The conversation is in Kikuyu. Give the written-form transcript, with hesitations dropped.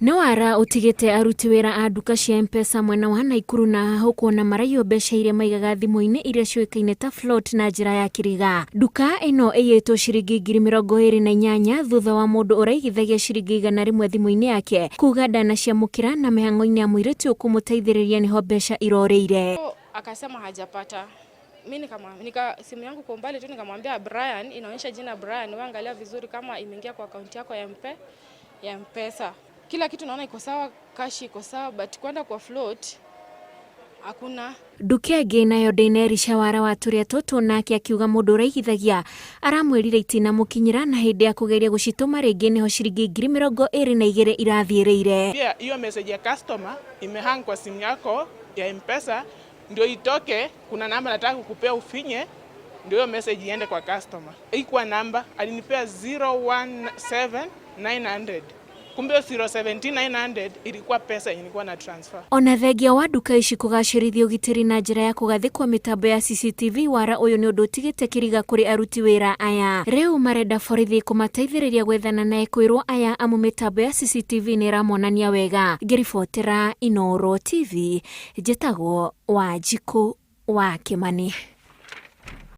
Nĩ wara ũtigĩte aruti wĩra a nduka cia M-Pesa mwena wa Naikuru na Hahu kuona maraiywo mbeca iria maigaga thimũ-inĩ iria ciũĩkaine ta float na njĩra ya kĩriga. Nduka ĩno ĩiyĩtwo ciringi 28,000 thutha wa mũndũ ũraigithagia ciringi 100 thimũ-inĩ yake kuga ndanaciamũkĩra na mĩhang'o-inĩ ya mũirĩtu ũyũ kũmũteithĩrĩria nĩho mbeca irorĩire. Akasema hajapata. Mi nika simu yangu kwa umbali tu nikamwambia Brian, inaonyesha jina Brian, wewe angalia vizuri kama imeingia kwa akaunti yako ya MP ya Mpesa. Kila kitu naona iko sawa, cash iko sawa, but kwenda kwa float hakuna. Nduka ĩngĩ nayo ndĩnerisha wara wa tũrĩa tũtũ nake akiuga mũndũ ũraigithagia aramwĩrire itinamũkinyĩra na hĩndĩ ya kũgeria gũcitũma rĩngĩ nĩho ciringi 22,000 irathiĩrĩire. Pia hiyo message ya customer imehang kwa simu yako ya Mpesa, ndio itoke, kuna namba nataka kukupea ufinye, ndio hiyo message iende kwa customer. Ikuwa namba alinipea 017900, kumbe hiyo 017900 ilikuwa pesa yenye nilikuwa na transfer. Ona thengia wa nduka ici kũgacĩrithia ũgitĩri na njĩra ya kũgathĩkwo mĩtambo ya CCTV, wara ũyũ nĩ ũndũ ũtigĩte kĩriga kũrĩ aruti wĩra aya. Rĩu marenda borithi kũmateithĩrĩria gwethana na ekwĩrwo aya amu mĩtambo ya CCTV nĩ ĩramonania wega. Ngĩribotera Inooro TV, njĩtagwo Wanjikũ wa Kĩmani.